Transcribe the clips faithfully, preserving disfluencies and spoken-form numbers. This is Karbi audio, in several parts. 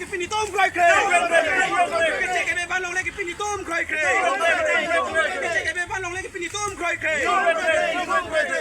Pini netum kroikre. P J K B ban longle ke pini netum kroikre. P J K B ban longle ke pini netum kroikre.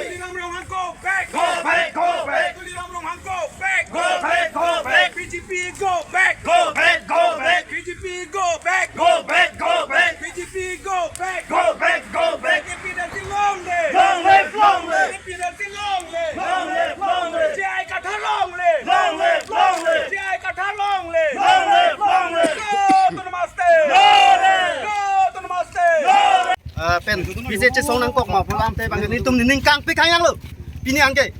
Tuliram Ronghang, go back. Go back, go back. Tuliram Ronghang, go back. Go back, go back. B J P, go back. Go back, go back. B J P, go back. Go back, go back. B J P, go back. Go back, go back. K P L T long live. Long live, long live. K P L T long live. Long live, long live. J I Kathar long live. Long live, long live. J I Kathar long live. Long live, long live. Go Autonomous State. Long live. Go Autonomous State. Long live. Ah, pen, P J chesong nangkok ma pu alam te bang netum nening kangpik hang yang lo. Pini anke.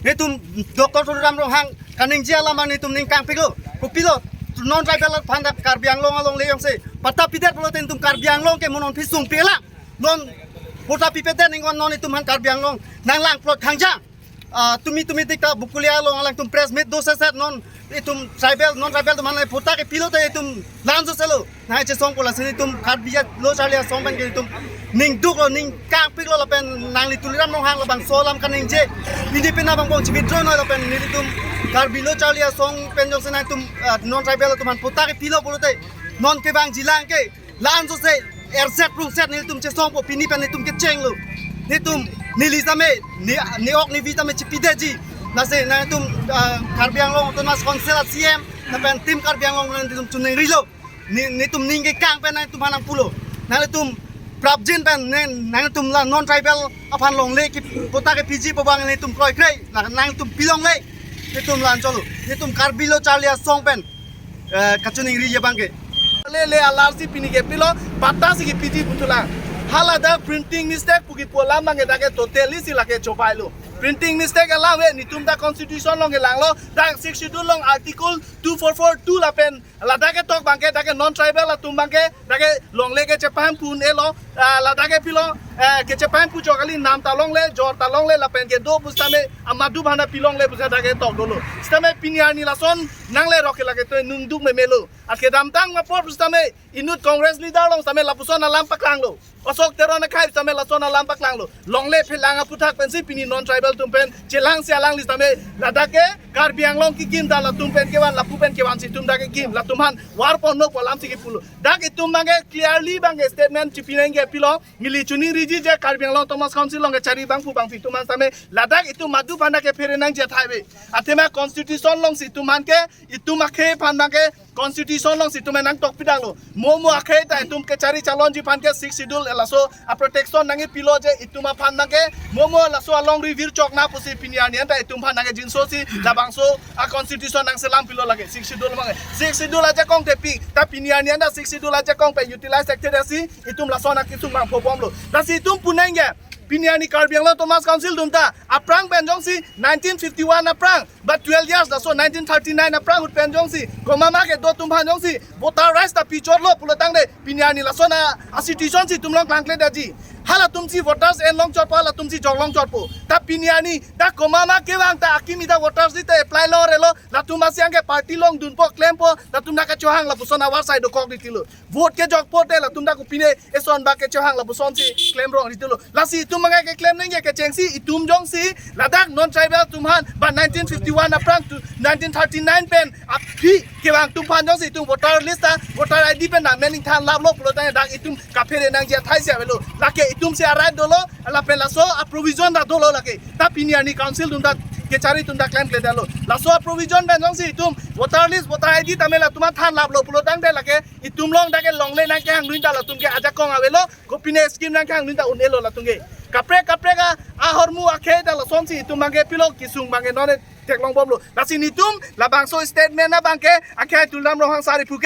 Netum Doctor Tuliram Ronghang kaningje alam netum ning kangpik lo. Kopilo, non tribal aphan dak Karbi Anglong alongle jongsi patta pidet pulote netum Karbi Anglong ke mo non aphi sungpi lang. Non patta pipedet ning non netum aphan Karbi Anglong nanglang plot khangjang. Ah, tumi tumi tik ta Bokolia along alangtum press meet do seset non netum tribal, non tribal atum aphan patta ke pilote netum lan-o selo. Nang chesong pu lasi netum Karbi lo charli asong pen ke netum ning duk lo, ning kangpik lo lapen nangli Tuliram Ronghang labangso alam kaningje. Pini pen abang pong chibit drone lapen netum Karbi lo charli asong pen jongsi nangtum, ah, non tribal atum aphan patta ke pilo pulote non kevangji lang ke lan-o se erzet prungset netum chesong po, pini pen netum kecheng lo. Netum neli tame, ne, ne-ok nevi tame chipidetji. Lasi nangtum, ah, Karbi Anglong Autonomous Council a C M lapen Team Karbi Anglong netum choningri lo. Ne, netum ning kekang pen netum aphan nangpulo. Nangtum prapjin pen ne, nangtum la non tribal aphan longle ke patta ke piji pu abang netum kroikre. La nangtum pilongle. Netum lan cholo. Netum Karbi lo charli asong pen, eh, kachoningriji abang ke. Le le alar si pini ke pilo, patta si kepiji putulang. Hala dak printing mistake pu kipu alam abang ke dak ke totally si lake chobai lo. Printing mistake alam ave, netum dak constitution along ke langlo, dak Sixth Schedule along article two four four two lapen ladak ketok abang ke, dak ke non tribal atum abang ke, dak ke longle kechepaham pu un-elo, ah, ladak ke pilo, eh, kechepaham pu chok kali, nam ta longle, jor ta longle, lapen kedo pu sitame, amadu bhana pilongle pu sa dak ketok dolo. Sitame pini arni lason nangle rok ke lake to nung duk memelo. At kedamtang apor pu sitame, inut Congress leader along sitame lapuson alam paklanglo. Ashok Teron akhei sitame lason alam paklanglo. Longle phelang aputhak pensi pini non tribal atum pen chelang si alangli sitame ladak ke Karbi Anglong kekim ta latum pen kevan, lapu pen kevan si itum dak kekim, latum aphan war ponlo pu alam si kipulo. Dak itum abang ke clearly abang ke statement chipi nangji pilo, neli choningriji je Karbi Anglong Autonomous Council along kechari abang pu abang pi itum aphan sitame ladak itum madu bhana kephere nangji athai ave. Athema constitution along si itum aphan ke, itum akhei aphan abang ke constitution along si itum nangtok pidaklo. Mo mo akhei ta itum kechari chalonji aphan ke Sixth Schedule laso a protection nangkepilo je itum aphan abang ke mo mo laso along review chokna pusi pini arni anta itum aphan nangkejinso si labangso a constitution nangselam pilo lake Sixth Schedule abang ke. Sixth Schedule ajakong tepi ta pini arni anta Sixth Schedule ajakong pen utilize thekthe si itum lason akesung abang phobomlo. Lasi itum pu nangji pini arni Karbi Anglong Autonomous Council atum ta aphrang pen jongsi nineteen fifty-one aphrang ba twelve years laso nineteen thirty-nine aphrang ahut pen jongsi komat ma kedo atum aphan jongsi voter rights ta pichotlo pulo tangte pini arni lason a, a situation si itum along klangkledetji. Halatum si voters en longchotpo, halatum si jok longchotpo. Ta pini arni ta komat ma kevang ta akimi ta voters list ta apply longre lo, latum asi abang ke party longdunpo, klempo, latum ta kachohang lapuson awar sai dokok ditilo. Vote kejokpo te latum ta kopine eson ba kechohang lapuson si klem rong ditilo. Lasi itum abang ke keklem nangji kechengsi itum jongsi ladak non tribal atum aphan ba nineteen fifty-one aphrang to nineteen thirty-nine pen aphi kevang atum aphan jongsi itum voter list ta voter I D pen nang mening than laplo pulo tangte dak itum kaphere nangji athai si avelo. Lake itum si a right dolo, lapen laso a provision ta dolo lake. Ta pini arni council atum ta kechari atum ta klangkledetlo. Laso a provision pen jongsi itum voter list, voter I D tame latum aphan than laplo pulo tangte lake itum along dak ke longle nangkehangdun ta latum ke ajakong avelo, kopine scheme nangkehangdun ta un-elo latum ke. Kaprek kaprek a, ahormu akhei ta lasonsi itum abang ke pilo kesung abang ke non theklongbomlo. Lasi netum labangso statement abang ke akhei Tuliram Ronghang sari phu ke